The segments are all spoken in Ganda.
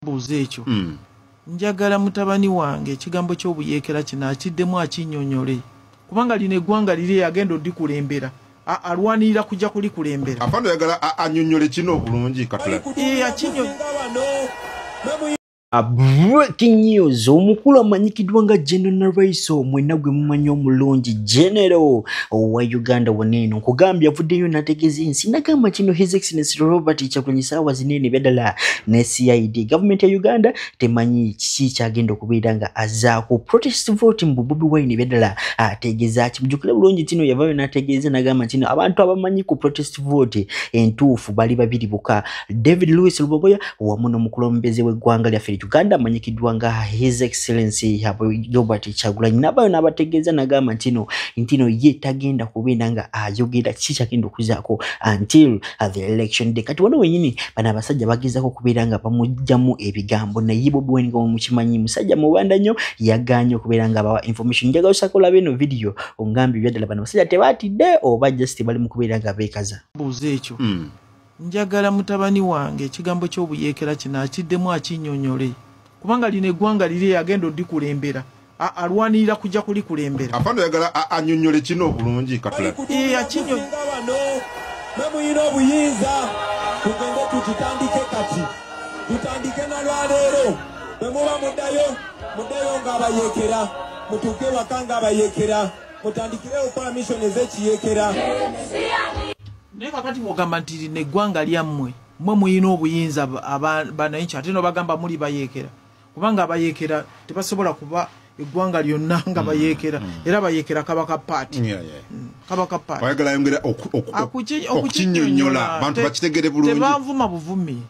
Buuza ekyo. Njagala mutabani wange ekigambo ky'obuyeekera kino akiddemu akinnyonnyole, kubanga lino eggwanga liri agenda oddikulembera, alwanirira kujja kulikulembera. Afande, oyagala annyonnyole kino obulungi katula. Breaking news: omukulu amanyikiddwa nga General Nalweyiso, mwenna gwe mumanyi omulungi, General owa Uganda waneeno, nkugambye avuddeyo n'ategeeza ensi nagamba kino: His Excellency Robert Kyagulanyi saawa zinene byaddala ne CID, gavumenti ya Uganda temanyi kiki kyagenda okubeera nga azaako protest vote mu Bobi Wine. Byaddala ategeeza ki? Mujjukire bulungi kino yavaayo n'ategeeza nagamba kino: abantu abamanyi ku protest vote entuufu bali babiri buka, David Lewis Rubongoya wamu n'omukulembeze w'eggwanga lyaffe Uganda amanyikiddwa nga His Excellency Robert Kyagulanyi. Nabayo n'abategeeza nagamba ntino ye tagenda kubeera nga ayogera kiki kyagenda okuzaako until the election day. Kati wano wenyini bano abasajja bagezaako okubeera nga bamugjamu ebigambo, naye Bobi Wine nga mukimanyi musajja mubanda nnyo, yagaanye okubeera nga abawa information. Njagala osaka olabe eno video ongambye ebyaddala bano abasajja tebatidde oba just bali mu kubeera nga beekaza. Buuza ekyo. Njagala mutabani wange ekigambo ky'obuyeekera kino akiddemu akinnyonnyole, kubanga lino eggwanga liri agenda oddikulembera, alwanirira kujja kulikulembera. Afande, oyagala annyonnyole kino obulungi katula. Mwe muyina obuyinza, tugende tukitandike kati, tutandike na lwaleero. Bwe muba muddayo, muddeyo ng'abayeekera, mutuuke waka ng'abayeekera, mutandikirewo okukola mission ez'ekiyeekera. Naye kakati bwogamba nti lino eggwanga lyammwe, mmwe muyina obuyinza, bananchi, ate nobagamba muli bayeekera, kubanga abayeekera tebasobola kuba eggwanga lyonna nga bayeekera. Era bayeekera kaba ka paati, kaba ka paati. Oyagala ayongera okukinnyonnyola bantu bakitegere bulungi. Tebanvuma buvumi,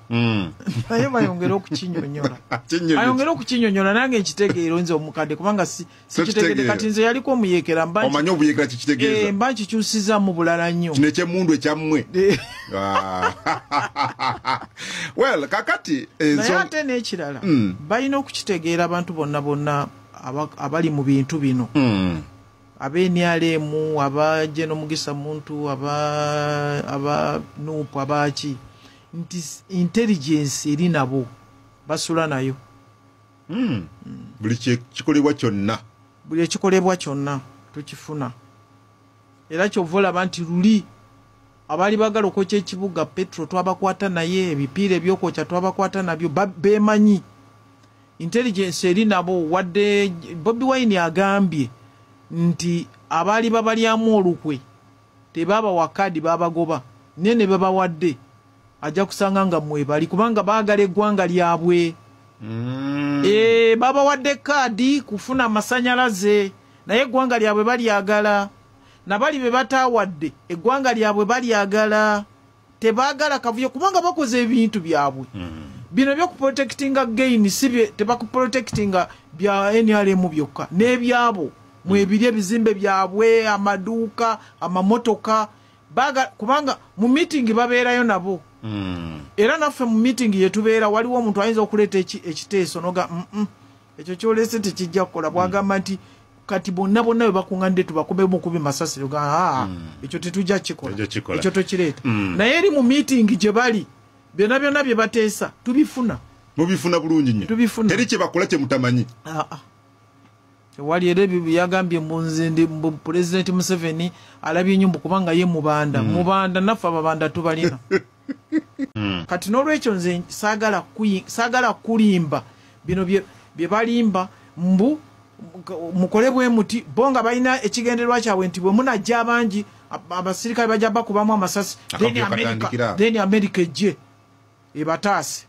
naye bayongere okukinnyonnyola, ayongere okukinnyonnyola nange nkitegeera nze omukadde, kubanga sikitegedde. Kati nze yaliko omuyeekera. Omanyi obuyeekera kikitegeeza. Mba nkikyusiza mu bulala nnyo. Kino ekyemundu ekyammwe. Well, kakati naye ate n'ekirala, balina okukitegeera abantu bonna bonna abali mu bintu bino, ab'NRM, aba General Mugisa Muntu, aba NUP, abaki, nti intelligence eri nabo, basula nayo. Buli kikolebwa kyonna. Buli ekikolebwa kyonna tukifuna. Era kyova olaba nti luli abaali bagala okwokya ekibuga, petro twabakwata naye, ebipiira ebyokwokya twabakwata nabyo. Bemanyi intelligence eri nabo. Wadde Bobi Wine agambye nti abaali babalyamu olukwe tebabawa kaadi, babagoba, naye ne babawadde, ajja kusanga nga mwebali, kubanga baagala eggwanga lyabwe. Babawadde kaadi kufuna amasanyalaze, naye eggwanga lyabwe balyagala. Nabali be bataawadde, eggwanga lyabwe balyagala, tebaagala kavuyo, kubanga bakoze ebintu byabwe. Bino byokuprotectinga gain si tebakuprotectinga bya NRM byokka, n'ebyabo mwebiri, ebizimbe byabwe, amaduuka, amamotoka. Baga kubanga mu meeting babeerayo nabo. Era naffe mu meeting yetubeera, waliwo omuntu ayinza okuleeta ekiteeso noga ekyo kyolese tekijja kukola. Bwagamba nti kati bonna bonna bwe bakuŋŋanidde tubakube mukubi masasi, oga ekyo tetujja kikola, ekyo tokireeta. Naye eri mu meeting gye bali, byonna byonna bye bateesa tubifuna. Mubifuna bulungi nnyo. Tubifuna. Teri kye bakola kye mutamanyi. Tewali. Era ebyo yagambye munzindi Pulezidenti Museveni alabye nnyo kubanga ye mubanda. Mubanda naffe ababanda tubalina. Kati n'olwekyo nze saagala kulimba bino bye balimba mbu mukole bwe muti, bo nga balina ekigendererwa kyabwe nti bwe munajja abangi, abasirikale bajja bakubamu amasasi, then America ejje ebataase.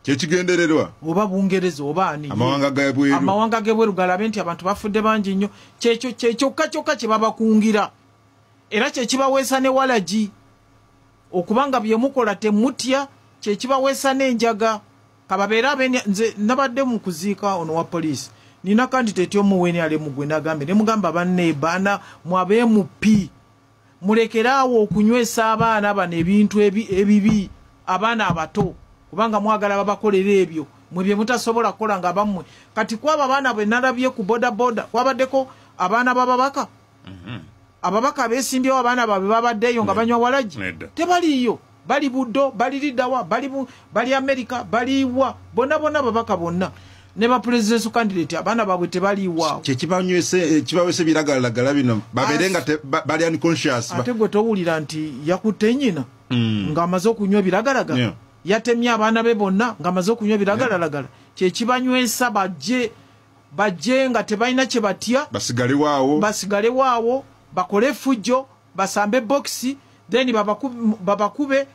Kyekigendererwa. Oba Bungereza oba ani. Amawanga g'ebweru. Amawanga g'ebweru galabe nti abantu bafudde bangi nnyo. Kyekyo kyekyokka kyokka kye babakungira, era kyekibaweesa ne walagi okubanga bye mukola temutya, kyekibaweesa n'enjaga kababeera abene. Nze nabadde mu kuziika ono wa poliisi, nina candidate omu w'NRM gwe nagambye ne mugamba, banne baana mwabe MP, mulekeraawo okunywesa abaana bano ebintu ebibi, abaana abato, kubanga mwagala babakolera ebyo mwe bye mutasobola kukola nga bammwe. Kati kwaba abaana bwe nalabye ku boda boda, kwabaddeko abaana b'ababaka. Ababaka beesimbyewo abaana baabwe babaddeyo nga banywa walagi? Tebaliiyo. Bali Buddo, bali Lidawa, bali America, bali wa bonna bonna babaka bonna ne ba presidential candidate abaana baabwe tebaliiwaawo. Kyekibanywese kibawese biragalalagala bino babeere nga bali unconscious. Ate gwe towulira nti yakutte nnyina ng'amaze okunywa ebiragalagala, yatemye abaana be bonna ng'amaze okunywa ebiragalalagala. Kyekibanywesa bajje nga tebalina kye batya, basigale waawo bakole effujjo, basambe bokisi, then babakube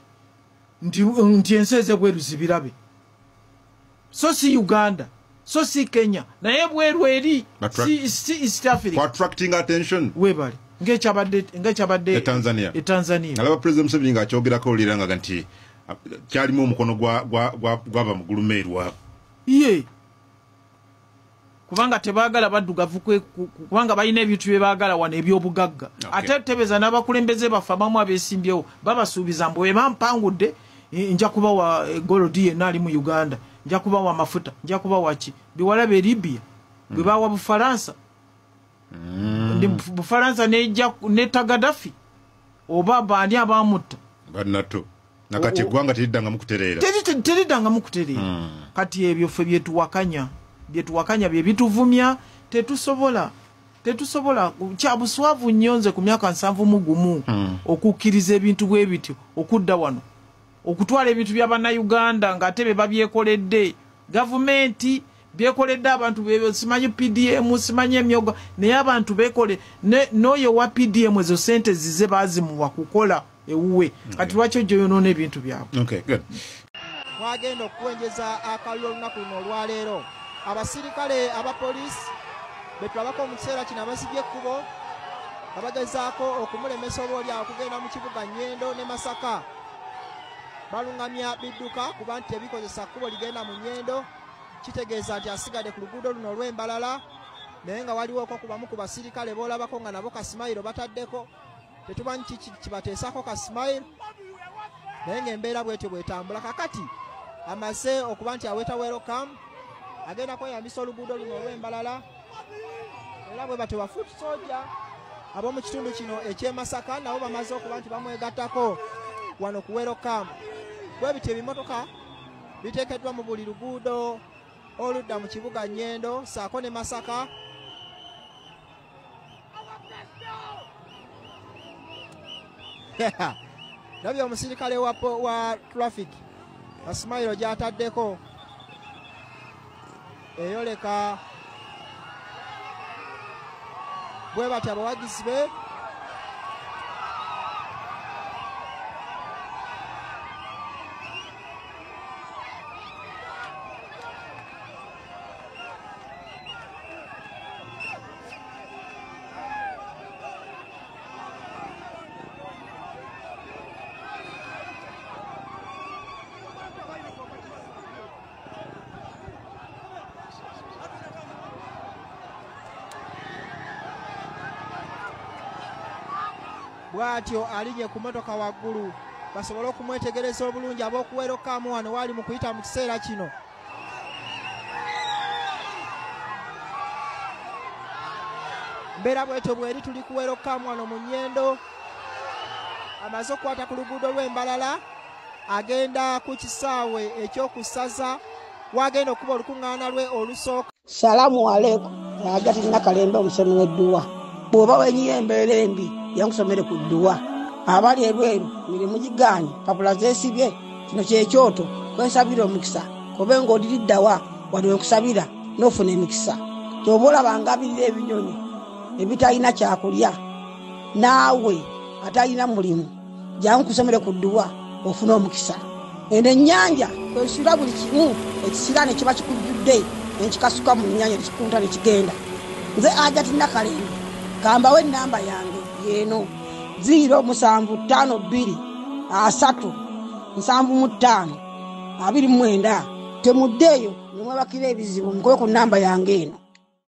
nti ensi ez'ebweru zibirabe. So si Uganda, so si Kenya, naye bweru eri si East Africa. For attracting attention. Webale ng'ekyabadde e Tanzania. E Tanzania. Nalaba President Museveni ng'akyogerako oliranga nti kyalimu omukono gwaba mugulumeerwa. Ye kubanga tebaagala baddugavu, kubanga balina ebintu bye baagala wano ebyobugagga. Ate tebeza n'abakulembeze baffe abamu abeesimbyewo babasuubiza mbu bwe bampangudde nja kubawa gold yenna ali mu Uganda, nja kubawa amafuta, nja kubawa ki. Biwalaba e Libya bwe bawa Bufalansa. Ndi Bufalansa nejja netta Gaddafi oba baani abamutta. Bannato nakati eggwanga teriddangamu kutereera. Teriddangamu kutereera. Kati ebyo ffe byetuwakanya bye bituvumya. Tetusobola. Kya buswavu nnyo nze ku myaka 71 okukkiriza ebintu bwe bityo okudda wano okutwala ebintu by'Abannayuganda ng'ate be babyekoledde, gavumenti byekoledde, abantu simanyi PDM, simanyi emyoga, naye abantu bekole n'oyo wa PDM ezo sente zize bazimuwa kukola ewuwe. Kati lwaki ojja oyonoona ebintu byabwe? Okay, good. Mwagenda okuwenjeza akalulu olunaku luno olwaleero. Abasirikale abapoliisi betulabako mu kiseera kino abasibye ekkubo abagezaako okumulemesa oba oli awo okugenda mu kibuga Nyendo ne Masaka. Balungamya bidduka kuba nti tebikozesa kkubo ligenda mu Nyendo, kitegeeza nti asigadde ku luguudo luno olw'Embalala, naye nga waliwoko ku bamu ku basirikale boolabako nga nabo kasimayiro bataddeko. Tetumanyi kiki kibateesako kasimayiro, naye ng'embeera bwetyo bwetambula. Kakati amaze okuba nti aweta welcome, agenda kweyambisa oluguudo luno olw'Embalala, era bwe batyo ba foot soldier ab'omu kitundu kino eky'e Masaka nabo bamaze okuba nti bamwegattako wano ku welcome. Bwe bityo ebimotoka biteekeddwa mu buli luguudo oludda mu kibuga Nyendo saako ne Masaka. Ndabye omusirikale wa traffic asimayiro gy'ataddeko eyoleka bwe batyo abawagizi be. Bw'atyo alinye ku motoka waggulu basobole okumwetegereza obulungi ab'okuwerokamu wano wali mu kuyita mu kiseera kino. Mbeera bwetyo bweri, tuli kuwerokamu wano mu Nyendo. Amaze okukwata ku luguudo lw'Embalala, agenda ku kisaawe ekyokusaza wagenda okuba olukuŋŋaana lwe olusooka. Salaamu aleikum. Ajati Nakalembe, omusomi w'edduwa. Bw'oba wenyiye embeera embi, yankusomere ku dduwa. Abali ebweru mirimu gigaanyi, papula zeesibye, kino kyekyoto kwensabira omukisa. Kobe ng'odiriddawa wano wenkusabira n'ofuna emikisa. Kyoba olaba ngabirira ebinyonyi ebitalina kyakulya, naawe atalina mulimu, jangu nkusomere ku dduwa ofune omukisa. Eno ennyanja kwesula buli kimu ekisiraane kiba kikujjudde, nenkikasuka mu nnyanja nekikunta nekigenda. Nze Ajati Nakalembe, kambawo enamba yange yeeno: 0752 30 75 29. Temuddeeyo nemwebakira ebizibu, mukube ku namba yange eno.